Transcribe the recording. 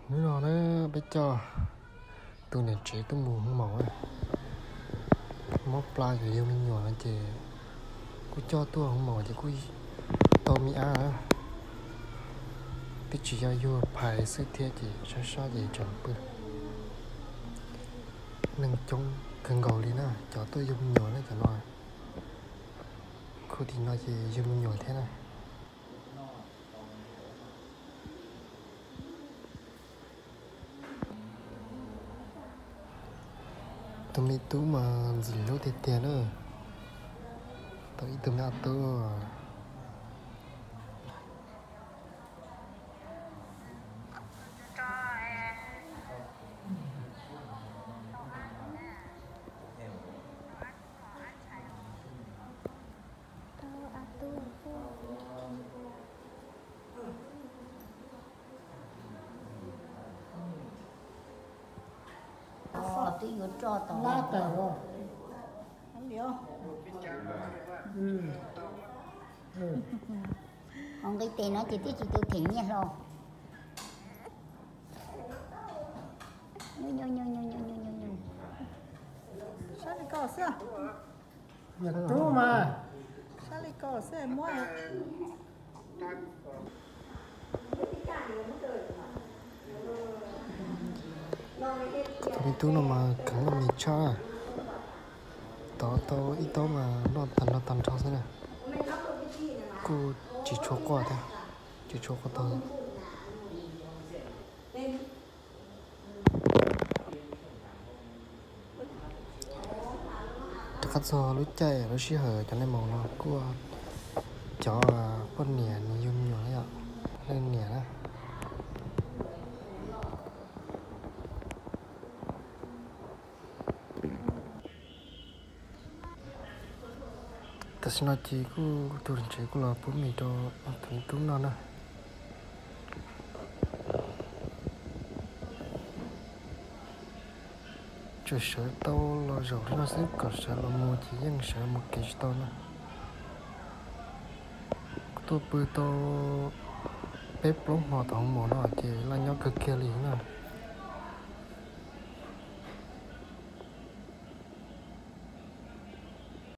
Hnub no na, peb coj tus niam tsev tuaj mus hoo maum na. Mob plab yug me nyuam no ces kuj coj tuaj hoo maum ces kuj tau me ab na. Twb tsis yog yug phais xwb thiab ces sab sab ces tseem pw. Neeg coob kawg nkaus li na, cov tuaj yug me nyuam na cov no. Khu tim no ces yug me nyuam thiab na. Tus me tub mas ntxim hlub tiag tiag na. Tau ib tug me ab tub. Twb yuav roj tau lab tawm. Hauv nqi tes no ces twb tsis tu them nyiaj hlo. Sab li ko xwb. Tub mas. Sab li ko xwb muab. Tus me tub no mas kheev noj mis tshaj. Tov tau ib taub mas noj tag nrho tag nrho xwb na. Kuj tsis tshua quaj thiab, tsis tshua quaj taug. Rov qab txog lub caij lub sij hawm cov neeg maum no kuj cov poj niam nws yug me nyuam na yom, leej niam na. Tam sim no ces kuj tus niam tsev kuj los pub mis rau tus me tub noj na. Tsuas sawv tau los zaum li no xwb, kom sawv los mus ces yeej sawv mus kev tsis tau na. Kuv tuaj pw tau peb plaub hmo tom hoo maum no ces laj nyob kawg kiag li na.